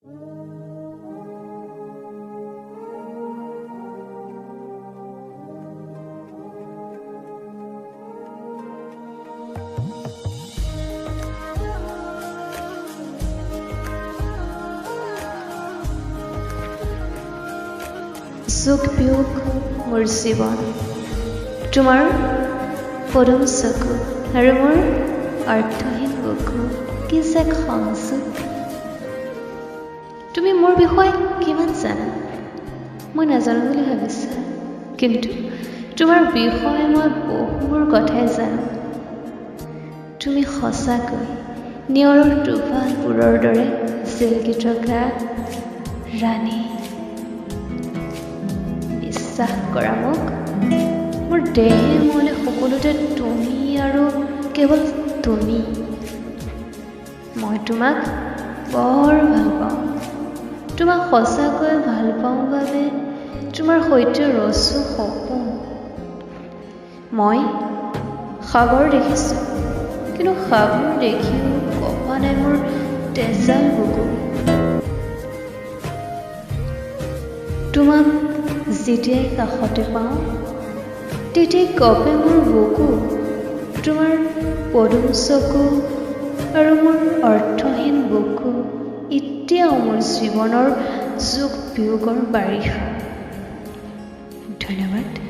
যোগ বিয়োগ মোৰ জীৱন, তোমাৰ পদুম চকু আৰু মোৰ অৰ্থহীন বুকু, কি যে এক সংযোগ। তুমি মোৰ বিষয়ে কিমান জানা? মই নাজানো বুলি ভাবিছা, কিন্তু তোমাৰ বিষয়ে মই বহুবোৰ কথাই জানো। তুমি সঁচাকৈ নিয়ৰৰ টোপালবোৰৰ দৰে জিলিকি থকা ৰাণী। বিশ্বাস কৰা মোক, মোৰ দেহে মনে সকলোতে তুমি আৰু কেৱল তুমি। মই তোমাক বৰ ভাল পাওঁ, তোমাক সঁচাকৈ ভাল পাওঁ বাবে তোমাৰ সৈতে ৰচোঁ সপোন। মই সাগৰ দেখিছোঁ, কিন্তু সাগৰ দেখিও কঁপা নাই মোৰ তেজাল বুকু। তোমাক যেতিয়াই কাষতে পাওঁ তেতিয়াই কঁপে মোৰ বুকু। তোমাৰ পদুম চকু আৰু মোৰ অৰ্থহীন বুকু এতিয়াও মোৰ জীৱনৰ যোগ বিয়োগৰ বাৰিষা। ধন্যবাদ।